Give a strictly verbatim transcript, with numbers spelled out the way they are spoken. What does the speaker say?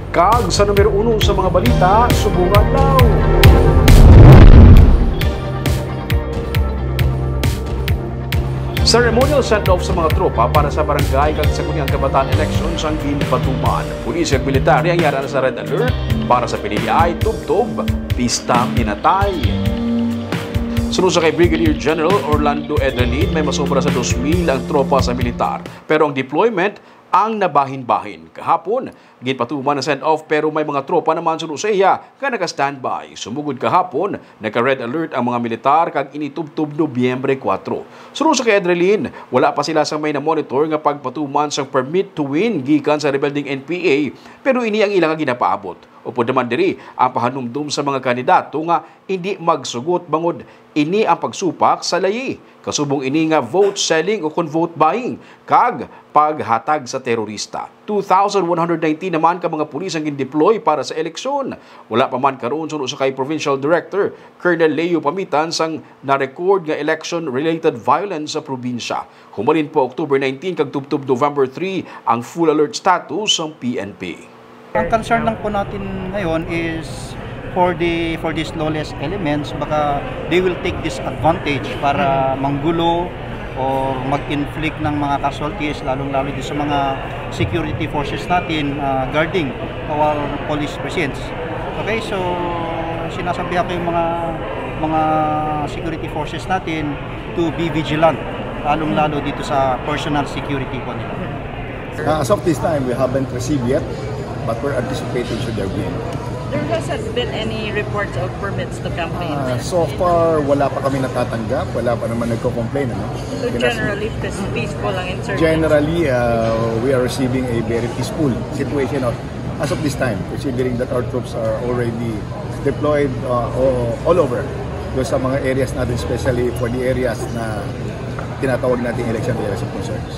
Kag sa numero uno sa mga balita, subong adlaw. Ceremonial send-off sa mga tropa para sa barangay kag sangguniang kabataan elections ang ginpatuman. Pulis kag military ang yara na sa red alert para sa P D B I, tubtob, pista, pinatay. Suno sa kay Brigadier General Orlando Edrelin, may masobra sa dos mil ang tropa sa militar, pero ang deployment ang nabahin-bahin. Kahapon, ginpatuman ang send-off, pero may mga tropa naman suno sa iya nga naka-standby. Sumugod kahapon, naka-red alert ang mga militar kag ini tubtob Nobyembre kuwatro. Suno sa kay Adrelin, wala pa sila sa may na-monitor nga pagpatuman sang Permit to Win gikan sa rebelde nga N P A, pero ini ang ila nga ginapaabot. Upod naman diri ang pahanumdom sa mga kandidato nga hindi magsugot bangod ini ang pagsupak sa layi, kasubong ini nga vote selling o kon vote buying kag paghatag sa terorista. Two thousand one hundred nineteen naman ka mga pulis ang gindeploy para sa eleksyon. Wala pa man karon, suno sa kay Provincial Director Colonel Leo Pamitan, sang na-record nga election-related violence sa probinsya. Humalin pa October nineteen kag tubtob November three ang full alert status sang P N P. Ang concern lang po natin ngayon is for the, for these lawless elements, baka they will take this advantage para manggulo or mag-inflict ng mga casualties, lalong-lalo din sa mga security forces natin, ah, guarding our police precincts. Okay, so sinasabihan ko yung mga, mga security forces natin to be vigilant, lalong-lalo dito sa personal security po nila. Uh, as of this time, we haven't received yet, but we're anticipating should there be any. There hasn't been any reports of permits to campaign. Uh, so far, wala pa kami natatanggap, wala pa naman nagko-complain, ano? So, generally, peace-, peaceful ang insurgency? Generally, uh, we are receiving a very peaceful situation. As of this time, considering that our troops are already deployed, uh, all, all over, doon sa mga areas natin, especially for the areas na tinatawag natin election areas of concerns.